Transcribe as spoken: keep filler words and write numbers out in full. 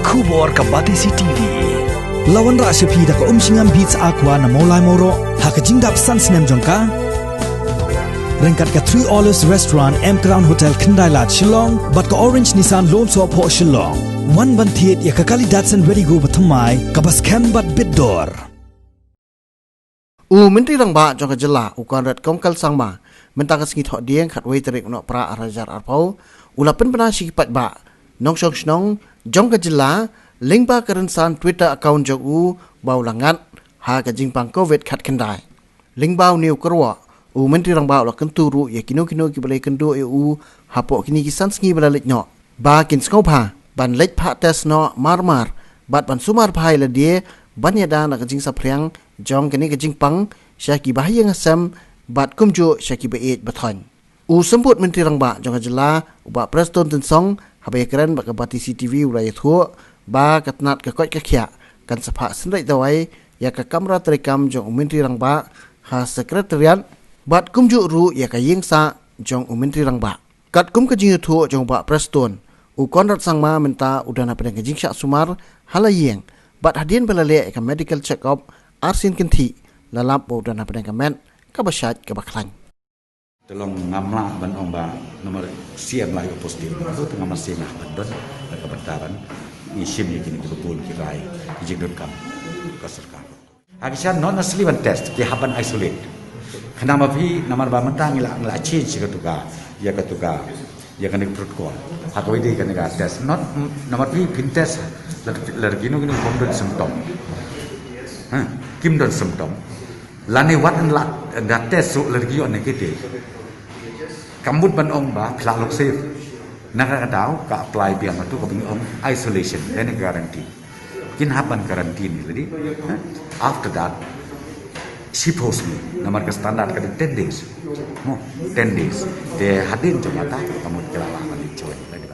Khubor ka Batesi T V. La wanrah sha phi da ka Umshngam Beats Aqua na Mawlai Mawroh ha ka jingdap san snem jong ka. Ryngkat ka Three Olives Restaurant, M Crown Hotel, Khyndai Lad, Shillong, bad ka Orange Nissan Lone Soh Phoh, Shillong. Wan ban thied ïa ka kali Datsun Redi-GO bathymmai kaba skhem bad bit dor. U Myntri Rangbah jong ka jylla, u Conrad Kongkal Sangma, mynta ka sngi Thohdieng, khatwei tarik u Nohprah arhajar arphew, u la pynbna sha ki paidbah nongshong shnong jong ka jylla lyngba ka rynsan Twitter account jong u ba u la ngat ha ka jingpang Covid khatkhyndai. Lyngba une u kyrwoh, u Myntri Rangbah u la kyntu ruh ïa kino kino kiba la ïakynduh ïa u hapoh kine ki san sngi ba la leit noh, ba kin sngewbha ban leit phah test noh mar mar bad ban sumar bha ïa lade ban ïada na ka jingsaphriang jong kane ka jingpang sha kiba ha ïing ha sem bad kumjuh sha kiba ïeit ba thoiñ. U Symbud Myntri Rangbah jong ka jylla, u Bah Prestone Tynsong, haba ïakren bad ka Batesi T V, u la ïathuh ba ka tnat ka koit ka khiah kan sa phah synreit dawai ïa ka kamra treikam jong u Myntri Rangbah ha Secretariat bad kumjuh ruh ïa ka ïing sah jong u Myntri Rangbah. Katkum ka jingïathuh jong u Bah Prestone, u Conrad Sangma mynta u don hapdeng ka jingshah sumar ha la ïing bad hadien ba la leh ïa ka medical check-up arsien kynthih, la lap ba u don hapdeng ka met kaba shait kaba khlaiñ. Te long ngam lah ban ong ba namar siem la ïoh positive, to ngam lah siem lah ban don, ka bynta ban ngi shim ïa kine kiba bun ki rai ki jingdonkam ka sorkar. Ha ki shan non asli ban test, ki hap ban isolate. Khnang ba phi namar ba mynta ngi la, ngi la change ïa katu ka, ïa katu ka, ïa kane ka protocol. Ha kawei de kane ka test. Not, namar phi phin test lada, lada kino kino kim don symptom. Ha, kim don symptom. Lane wat la da test ruh lada ki ïoh negative, kam mut ban ong ba phi la long safe. Na kata ka daw ka apply biang ïa katu kaba ngi ong isolation, lane quarantine. Kin hap ban quarantine ïa lade. Ha? After that, shipose ne, namar ka standard ka dei ten days. Mo, ten days. Te hadien jong kata, ka mut ki la lah ban leit join lade.